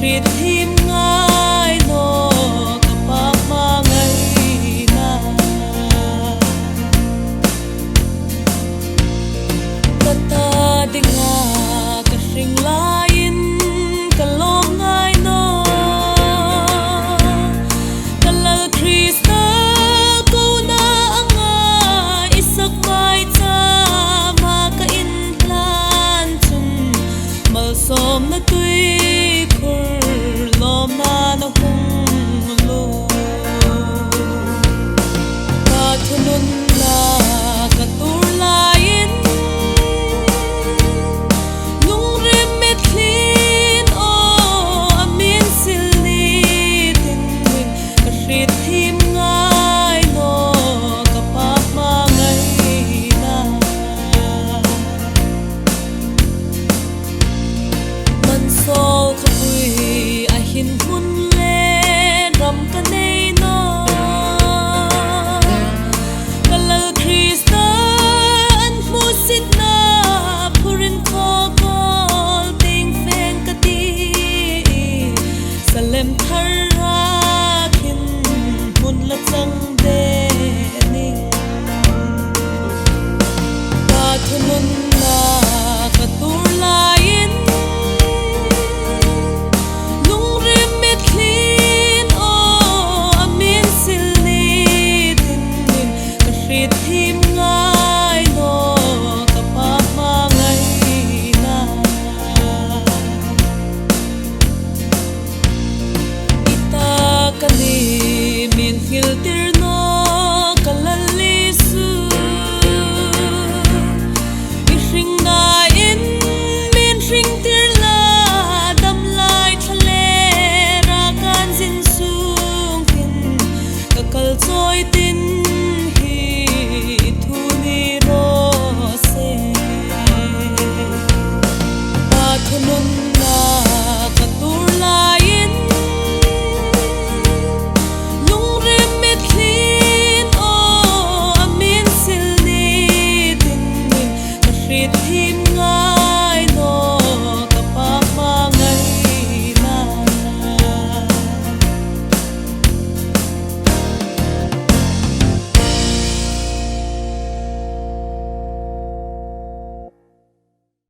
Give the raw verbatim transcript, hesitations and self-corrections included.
Hriet thiem ngai naw ka pakma ngaina. Ka ta dinga ka hring laiin ka lawm ngai naw. Ka Lal Krista kona anga Isak maichama ka inhlan chun malsawmna tuikhur lawmna na hung lum. Ka thununna ka tuor laiin lungrim mitthlin aw a min sil ni tin, ka hriet thiem ngai naw ka pakma ngaina. Mansawl khawpui a hin hmun le ram ka nei naw. Ka Lal Krista an hmusitna phurin khawkawl tieng feng ka ti. Salem thar rakin hmun la chang de ni. Ka thununna ka tuor laiin lungrim mitthlin aw a min sil ni tin, ka hriet thiem ngai naw ka pakma ngaina. I ta ka ni min hngil ti